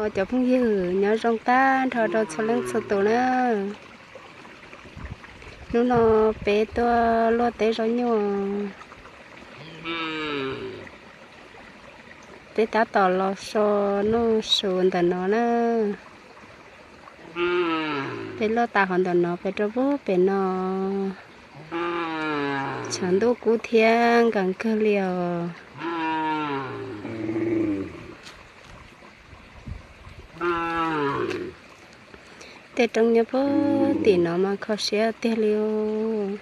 Cov phooj ywg, nyob zoo tag nrho rau txhua leej txhua tus na. Hnub no peb tuaj luaj teb zaub nyuj. Peb tab tom los so noj su ntawm no na. Peb luaj tas qhov ntawm no peb rau puag pem no. Tshav ntuj kub thiab nkees kawg li os. Tej roob nyob puag tim no mas kho siab tiag li os.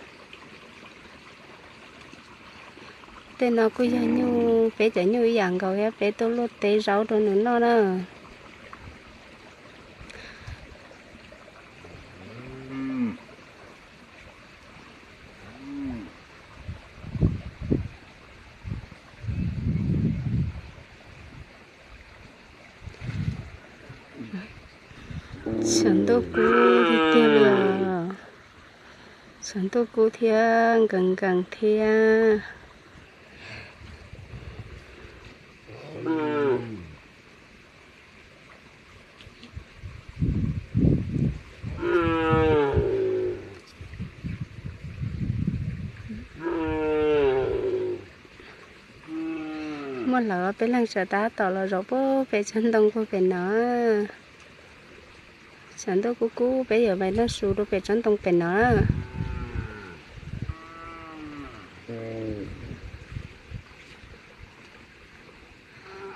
Tej no kuj yog nyuj, peb cov nyuj ib yam nkaus thiab, peb tuaj luaj teb zaub rau nws noj na. Tshav ntuj kub tiag tiag li os. Tshav ntuj kub thiab nkees nkees thiab. Muaj lawv peb leeg sawv tab tom los zaum puag pem tsob ntoo puag pem no. Tshav ntuj kub kub peb yuav mus noj su rau pem tsob ntoo pem no.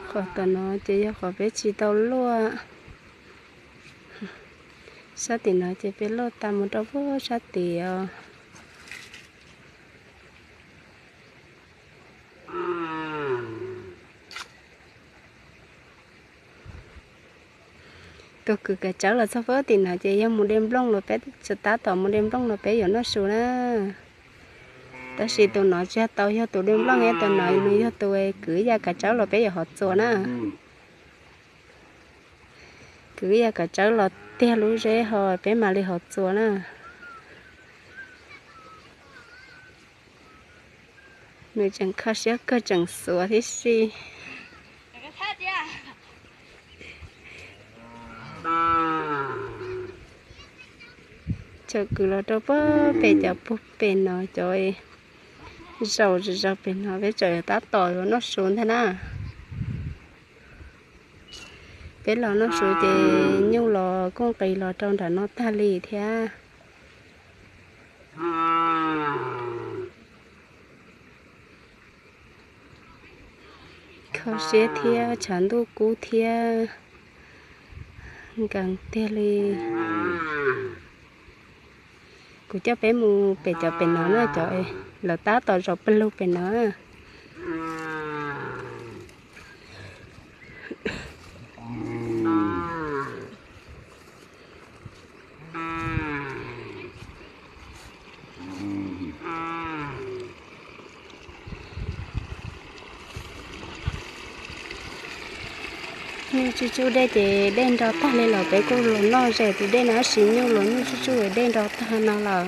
Qhov tom no ces yog qhov peb tsis tau luaj. Sab tim no ces peb luaj tas mus rau puag sab tid os. Tus kwv kav tsawb los txog puag tim no ces yog mus de nplooj los peb, tab tom mus de nplooj los peb yuav noj su na. Tab sis tus no tsis yog tau yog tus de nplooj, tus no nws yog tus kwv ya kav tsawb los peb yuav hov txuas na. Kwv ya kav tsawb los tiag lub zeb ho peb mam li hov txuas na. Nws tseem kho siab kawg tseem xuav tib si. Tsom kwv los rau puag pem cov puag pem no cov zaum zaum pem no peb tseem tab tom yuav noj su ntag na. Peb los noj su ces nyuj los kuj nqis los rau nram no tag li thiab. Kho siab thiab tshav ntuj kub thiab nkees tiag li. Kuv coj peb mus pem cov pem no na, cov lawv tab tom zaum pawg lug pem no. Nyuj tsuj tsuj dej ces dej nro tag li lawm, peb kuj los noj ze tus dej no tab sis nyuj los nyuj tsuj tsuj dej nro tag no lawm.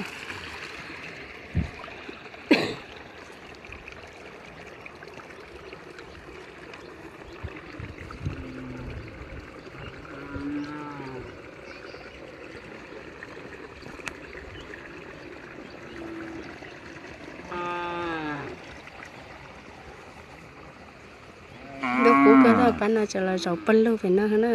Ntuj kub kawg, pab no tseem los zaum pawg lug pem no na.